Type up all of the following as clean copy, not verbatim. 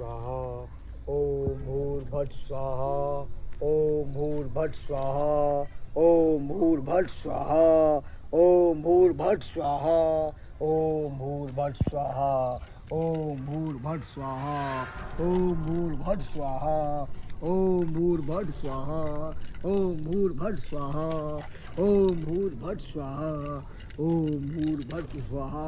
स्वाहा, ओम भूर्भट स्वाहा, ओम भूर्भट स्वाहा, ओम भूर्भट स्वाहा, ओम भूर्भट स्वाहा, ओम भूर्भट स्वाहा, ओम भूर्भट स्वाहा, ओम भूर्भट स्वाहा, ओम भूर्भट स्वाहा, ओम भूर्भट स्वाहा, ओम भूर्भट स्वाहा, ओम भूर्भट स्वाहा,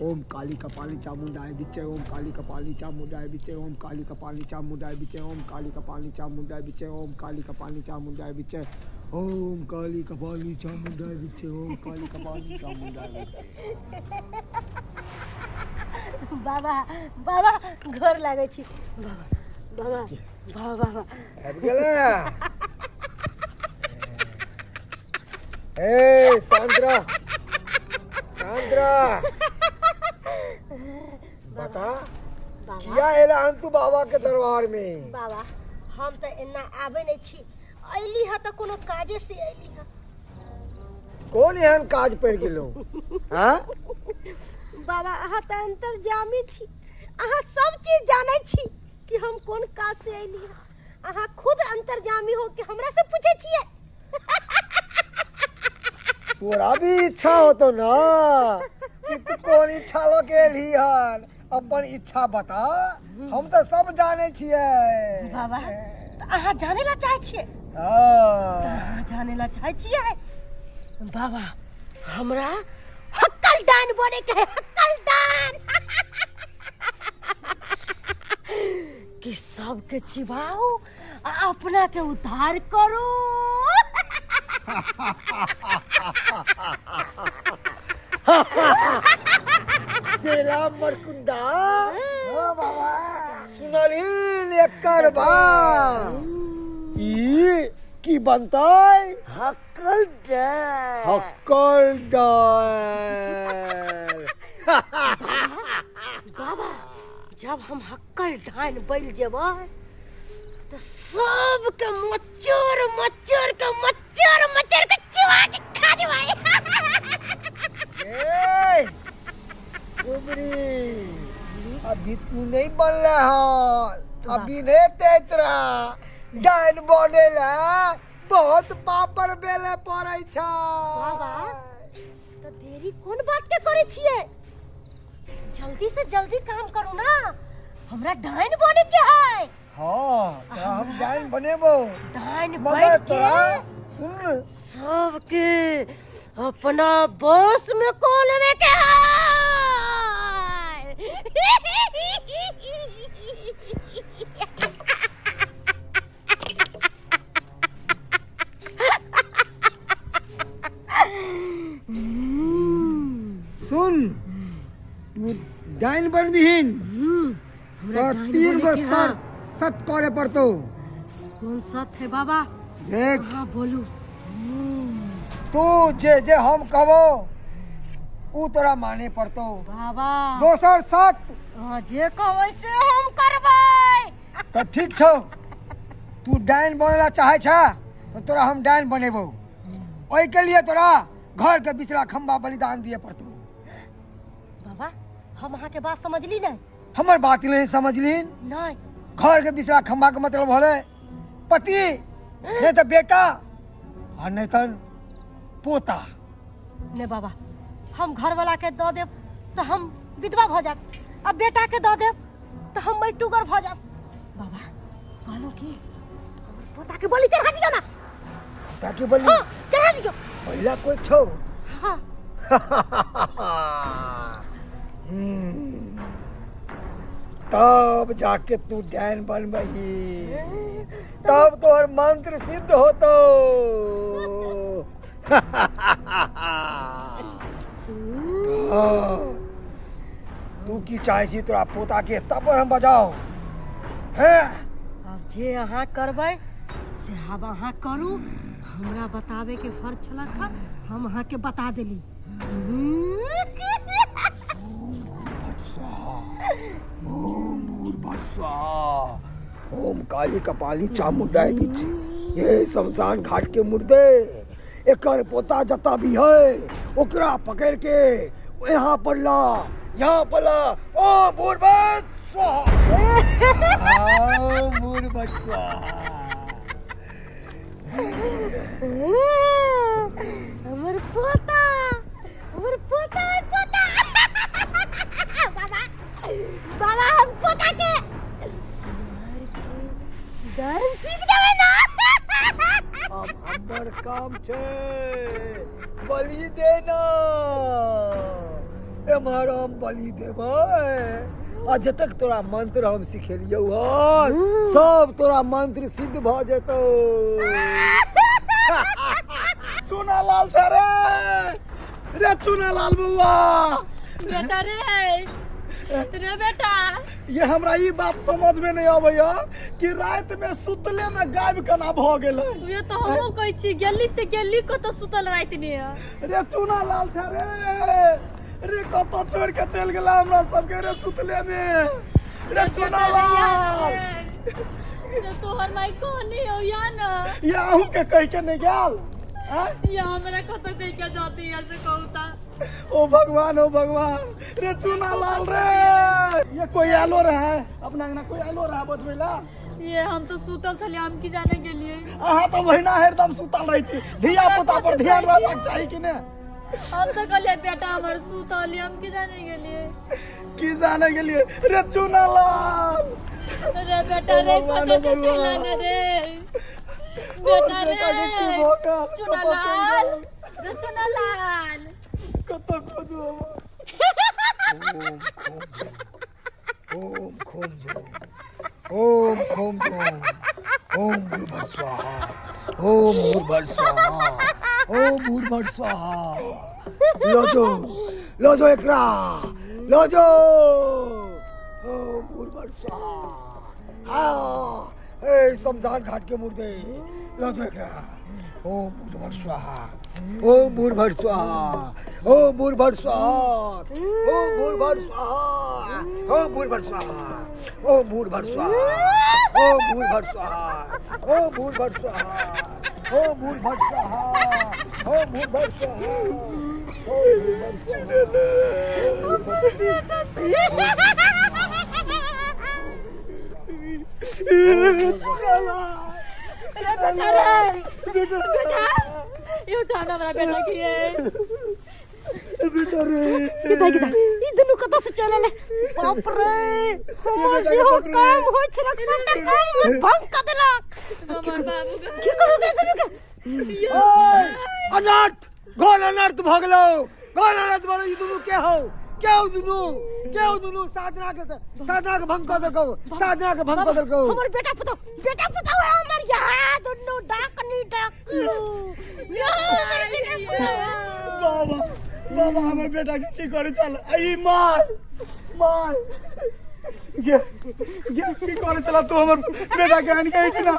ओम काली कपाली चामुंडाय विच्चे, ओम काली कपाली चामुंडाय विच्चे, ओम काली कपाली चामुंडाय विच्चे, ओम काली कपाली चामुंडाय विच्चे, ओम काली कपाली चामुंडाय विच्चे, ओम काली कपाली चामुंडाय विच्चे, ओम काली कपाली चामुंडाय विच्चे। बाबा बाबा घर लागै छी बाबा बाबा बाबा बाबा आबि गेलै। ए शांत रह, शांत रह। बता बाबा किया एला हन तू बाबा के दरबार में? बाबा हम तऽ एना आबै नहि छी, अयली हँ तऽ कोनो काजे से अयली हँ। कोन एहन काज पड़ि गेलो? हाँ बाबा अहाँ तऽ अंतर्जामी छी, अहाँ सब चीज जानै छी कि हम कोन काज से अयली हँ। अहाँ खुद अंतर्जामी हो के हमरा से पूछै छियै? तोरा भी इच्छा होतो ना कि तू कोन इच्छा लऽ के एलही हन? अपन इच्छा बता, हम तऽ सब जानै छियै। बाबा तऽ अहाँ जानै ला चाहै छियै? हाँ। अहाँ जानै ला चाहै छियै? बाबा हमरा हक्कल डान बने के है, हक्कल डान कि सबके चिबाओ आ अपना के उद्धार करू। चेला मरकुंडा, हाँ बाबा सुनलही एकर बात? ई की बनतै? हक्कल डाल। हक्कल डाल। बाबा जब हम हक्कल डाइन बन जेबै तऽ सबके मचोर मचोर के मचोर मचोर के चुआ के खा जेबै। ए कुबरी, अभी तू नहीं बनले हन, अभी नहीं तेतरा डाइन बने ला बहुत पापड़ बेले पड़ै छै। बाबा तऽ देरी कोन बात के करै छियै? जल्दी से जल्दी काम करू ना, हमरा डाइन बने के है। हाँ तऽ हम डाइन बनेबो, डाइन मगर बन के तोरा सुन सबके अपना बस में को लेवे के है। सुन, तू डाइन बनबिहीन हमरा तो डाइन 3 गो बने के है। शर्त सत करे पड़तो। कोन सत है बाबा? देख। हाँ बोलू। तू जे जे हम कहबो ऊ तोरा माने पड़तो। बाबा दोसर सत। हाँ, जे कहबै से हम करबै। तो ठीक छौ, तू डाइन बनेला चाहे छा तो तोरा हम डाइन बनेबो। ओहि के लिए तोरा घर के बिचला खंबा बलिदान दिए पड़तो। बाबा हम अहाँ के बात समझली नहीं। हमर बात नहीं समझली? नहीं। घर के बिचला खंबा के मतलब होले पति, नहीं तो बेटा और नहीं तो पोता। नहीं बाबा हम घर वाला के दऽ देब तो हम विधवा भऽ जायब, आ बेटा के दऽ देब तो हम मटुगर भऽ जायब। बाबा कहलहुँ कि हमर पोता के बलि चढ़ा दियौ ना। पोता के बलि? हाँ चढ़ा दियौ। पहिला कोई छौ? हाँ। तब जाके तू डैन बनबही, तब तोहर मंत्र सिद्ध होतो। तू की चाहे छी तोरा पोता के तब पर हम बजाओ हैं? आब जे अहाँ करबै से आब अहाँ करू, हमरा बताबे के फर्ज छलक हँ, हम अहाँके बता देली। ओम भूर्भुव स्वाहा, ओम काली कपाली चामुंडाय बिच, ये शमशान घाट के मुर्दे एकर पोता जता भी है ओकरा पकड़ के यहाँ पर ला, यहाँ पर ला। ओम भूर्भुव स्वाहा। ओम भूर्भट स्वाहा। हमर पोता, हमर पोता, पोता। बाबा, बाबा, हम पोता के मार के डांस सीख देबै ना। अब हमर काम छै बलि देना। एम्हर हम बलि देबै आ जतक तोरा मंत्र हम सिखेलियौ हन सब तोरा मंत्र सिद्ध भऽ जेतौ। चूना लाल सर रे, चूना लाल बउआ। बेटा रे, रे बेटा। ये हमरा ई बात समझ में नहीं आबैया कि रात में सुतले में गायब केना भऽ गेलै। ये तो हमहूँ कहै छी, गेली से गेली कतऽ सुतल राति में। रे चूना लाल छा रे, रे कतऽ छोड़ के चलि गेला हमरा सबके रे सुतले में रे चूना लाल। रे तोहर माई कहनी हो या ना? ये अहूँ के कह के नहीं गेल? या हमरा कतऽ कह के जाती है से कहू ता। ओ भगवान, ओ भगवान रे चूना लाल रे। ये कोई आलो रहा है अपना अंगना? कोई आलो रहा बजबै ला? ये हम तो सुतल छलियै, हम की जाने गेलियै। अहाँ तो महीना हरदम सुतल रहै छी। धिया पुता पर ध्यान रहबाक चाही कि ने? हम तो कहलियै बेटा हमर सुतल, हम की जाने गेलियै। की जाने गेलियै रे चूना लाल? रे बेटा रे, भगवान, कतऽ ओ चलि भगवान। रे बेटा रे? बेटा के की भऽ गेल? चूना कतऽ चलि लाल गेल? रे चूना लाल। कतऽ खोजू हम? ओम खोम जो, ओम खोम जो, ओम भूर्भुव स्वाहा, ओम भूर्भुव स्वाहा, ओम भूर्भुव स्वाहा। लो जो, लो जो, एकरा लो जो। ओम भूर्भुव स्वाहा। हाँ, ए शमशान घाट के मुर्दे, लो जो एकरा। ओम भूर्भुव स्वाहा, ओम भूर्भुव स्वाहा, ओम भूर्भुव स्वाहा, ओम भूर्भुव स्वाहा, ओम भूर्भुव स्वाहा, ओम भूर्भुव स्वाहा, ओम भूर्भुव स्वाहा, ओम भूर्भुव स्वाहा, ओम भूर्भुव स्वाहा, ओम भूर्भुव स्वाहा, ओम भूर्भुव चूना रे बेटा रे, बेटा ये उठाना हमरा बेटा की है। बेटा रे। किता किता ई दुनू कतऽ से चलल? बाप रे, हमर बेटा के जेहो पकड़ू। काम होइ छलक सबटा काम में भंग कऽ देलक। हमर बाबू के की करू एकरा दुनू के? ओए, अनर्थ, घोर अनर्थ भऽ गेलौ, घोर अनर्थ भऽ गेलौ। ई दुनू के हौ? के हौ दुनू? के हौ दुनू? साधना के भंग कऽ देलकौ, साधना के भंग कऽ देलकौ। हमर बेटा पुतौ, बेटा पुतौ है हमर। यहाँ दुनू डाकनी डाकू, यहाँ हमर बेटा पुतौ। बाबा, बाबा, हमर बेटा के की करे चल आई? मार मार गे गे, की करे चला तू हमर बेटा के आनि के एहिठिना?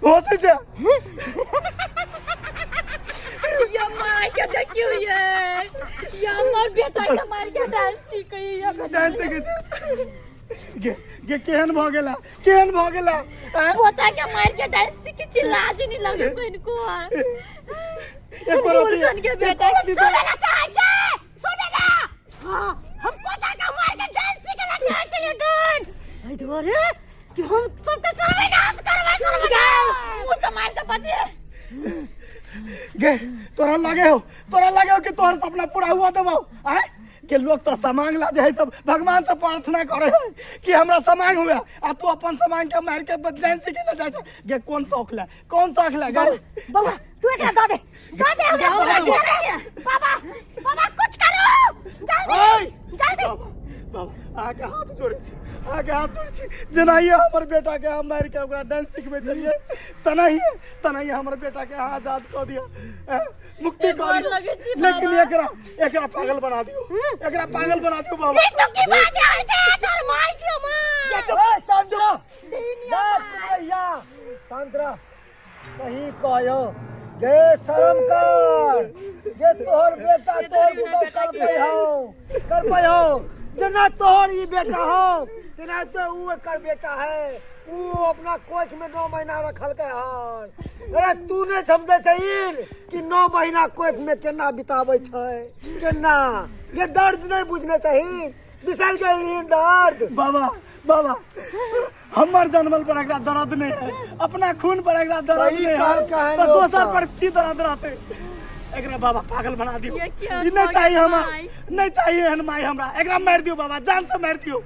हँसै छै। ये मार के देखियो, ये हमर बेटा के मार के डांस सीखै ये बेटा। डांस सीखै छै। गे गे, केहन भऽ गेला, केहन भऽ गेला? आँय? पोता के मार के डांस सीखै छी, लाज नहीं लगे कोइनको? एको रति सन के बेटा के सुनै ला चाहै छै, सुनै ला। हाँ, हम पोता के मार के डांस सीखे ला चाहै छलियै, डांस। एहि दुआरे कि हम सबके सर्वनाश करबै, सर्वनाश। मुंह से मार के बचे। गे, तोरा लगे हो, तोरा लगे हो कि तोहर सपना पूरा हुआ देबौ? आय के लोग तो समांग ला जे है सब भगवान से प्रार्थना करे है कि हमरा समांग हुए, आ तू अपन समांग के मार के बदलाइन सीखे ला जाइ छै। गे, कोन शौक ला, कोन शौक ला गे? बौआ, तू एकरा दऽ दे, दऽ दे हमरा पोता के, दऽ दे। बाबा, बाबा, कुछ करू जल्दी। ओए! जल्दी। बाबा, बाबा, अहाँके हाथ जोड़ै छी, अहाँके हाथ जोड़ै छी। जेनाहिए हमर बेटाके हम मारि के ओकरा डांस सिखबै छलियै, तेनाहिए तेनाहिए हमर बेटाके अहाँ आजाद कऽ दिअ, मुक्ति कऽ गोर दिअ। लगै छी लेकिन बाबा। एकरा एकरा पागल बना दियौ, एकरा पागल बना दियौ बाबा। ई तू की बाज रहल छै? तोर माय छियौ माँ। ए, शांत रह जा कुमरैया, शांत रह। सही कहो गे, शर्म कर गे। तोहर बेटा, तोहर पुतोह करबै हौ, करबै हौ। जेना तोहर ई बेटा हौ, तेना तो ऊ एकर बेटा है। ऊ अपना कोख में 9 महीना रखलकै हन। अरे, तू नहि समझै छहिन कि 9 महीना कोख में केना बिताबै छै, केना। ये दर्द नहि बुझने छहिन। बिसर गेली दर्द। बाबा बाबा, हमर जनमल पर एकरा दर्द नहीं है, अपना खून पर एकरा दर्द सही नहीं है, कहलकै हन तो लोग दोसर सब। पर की दर्द रहते? एकरा बाबा पागल बना दियो। ये क्या ई नहीं चाहिए हमरा, माई? नहीं चाहिए हन माई हमरा। एकरा मार दियो बाबा, जान से मार दियो।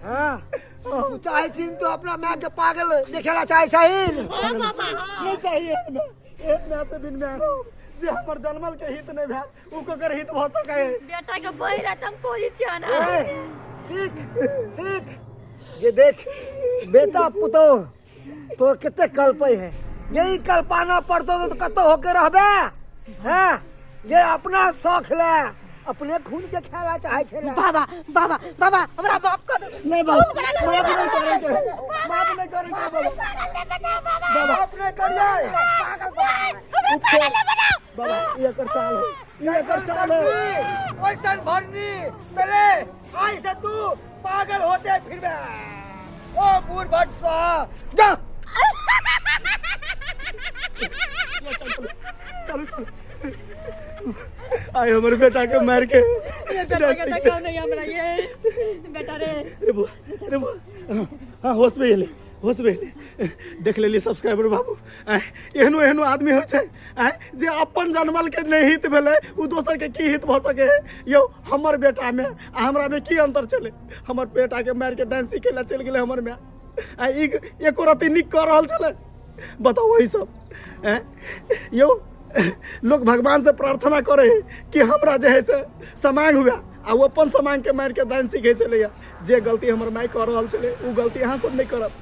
हाँ, तू चाहे छी तो अपना माय के पागल देखेला चाहे छहीन? हाँ बाबा, हाँ। नहीं चाहिए हन माय, एहन माय से बिन माय रहो। जे हमर जनमल के हित नहीं भेल, उ ककर हित भ सकै है? बेटा के बहिरा त हम कोई छियै ना। ए, सीख सीख, ये देख बेटा पुतोह तो कते कल्पै है। यही कल्पाना पड़तो तो कतौ होके रहबे। हैं, ये अपना शौक ले अपने खून के खेला चाहे छे। बाबा बाबा बाबा, हमरा माफ कर दो। नहीं बाबा, माफ नहीं करे के, माफ नहीं करे के बाबा। बाबा अपने करिए। बाबा, ई एकर चाल है, ई एकर चाल है। वैसन भरनी तले आज से तू पागल होते फिर बे। ओ बूढ़ भट्ट स्वाहा, जा। चलो चलो, आए हमर बेटा के मार के। ये बेटा के देखा नहीं हमरा, ये बेटा रे। रे बुआ, रे बुआ, हाँ, होश में एले, होश में एले। देख लेली सब्सक्राइबर बाबू, आँय, एहनो एहनो आदमी होइ छै, आँय, जे अपन जनमल के नहि हित भेलै, ओ दोसर के की हित भऽ सकै है? यौ, हमर बेटा में आ हमरा में की अंतर छलै? हमर बेटा के मारि के डांस सीखे ला चलि गेलै हमर माय। आ ई एको रत्ती नीक कऽ रहल छलै? बताउ वही सब। आँय यौ, लोक भगवान से प्रार्थना करे है कि हमरा जे है से समांग हुआ, आ ओ अपन समांग के मारि के डांस सीखे छलैया। जे गलती हमर माय कऽ रहल छलै, ओ गलती अहाँ सब नहि करब।